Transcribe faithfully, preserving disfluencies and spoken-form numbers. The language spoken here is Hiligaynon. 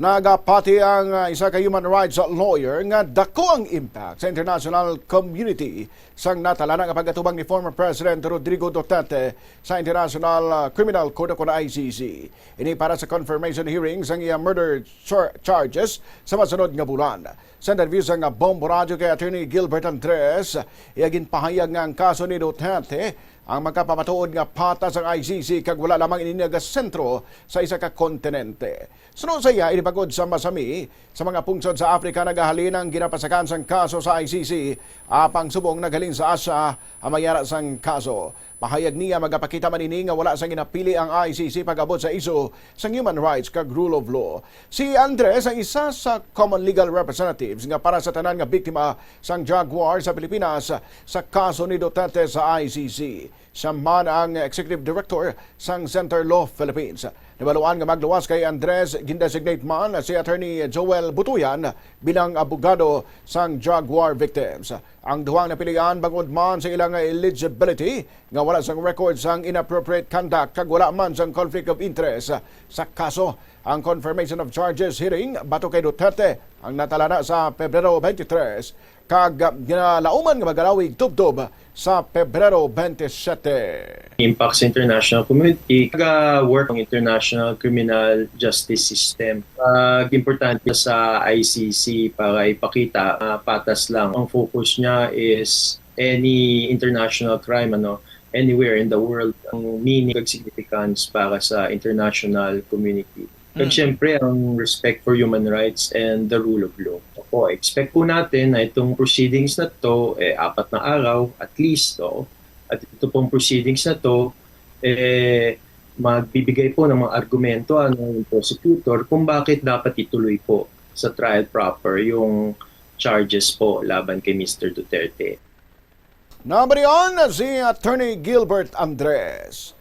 Nagapati ang, ah, isa ka human rights lawyer nga dako ang impact sa international community sang natalana nga pag-atubang ni former President Rodrigo Duterte sa International, ah, Criminal Court o kon I C C. Ini para sa confirmation hearing sang iya murder char-, charges sa masunod nga bulan. Sa interview sang Bombo Radyo kay Attorney Gilbert Andres, iya ginpahayag nga ang kaso ni Duterte ang magkapamatuod nga patas ang I C C kag wala lamang ini nagasentro sa isa ka kontinente. Suno sa iya, ini bangod sa masami sa mga pungsod sa Africa nagahalin ang ginapasakan sang kaso sa I C C, apang subong naghalin sa Asia ang may ara sang kaso. Pahayag niya, magapakita man ini nga wala sang ginapili ang I C C pag-abot sa isyu sang human rights kag rule of law. Si Andres ang isa sa common legal representatives nga para sa tanan nga biktima sang drug war sa Pilipinas sa kaso ni Duterte sa I C C. Siya man ang executive director sang Center Law Philippines. Nabaluan nga magluwas kay Andres, gindesignate man si Attorney Joel Butuyan bilang abogado sang drug war victims. Ang duhang napilian bangod man sa ilang eligibility nga wala sang record sang inappropriate conduct kag wala man sang conflict of interest sa kaso. Ang confirmation of charges hearing batok kay Duterte ang natalana sa Pebrero twenty-three kag ginalauman nga magalawig tubtob sa Pebrero twenty-seven. Impact sa international community, kaga work ang international criminal justice system. Pag importante sa I C C para ipakita, ah, patas lang. Ang focus niya is any international crime, ano, anywhere in the world. Ang meaning ug significance para sa international community. Kag Mm. syempre, ang respect for human rights and the rule of law. Opo, expect po natin na itong proceedings na to, eh, apat na araw, at least, oo. At ito pong proceedings na to, eh, magbibigay po ng mga argumento, ano, yung prosecutor kung bakit dapat ituloy po sa trial proper yung charges po laban kay Mister Duterte. Nabalian si Attorney Gilbert Andres.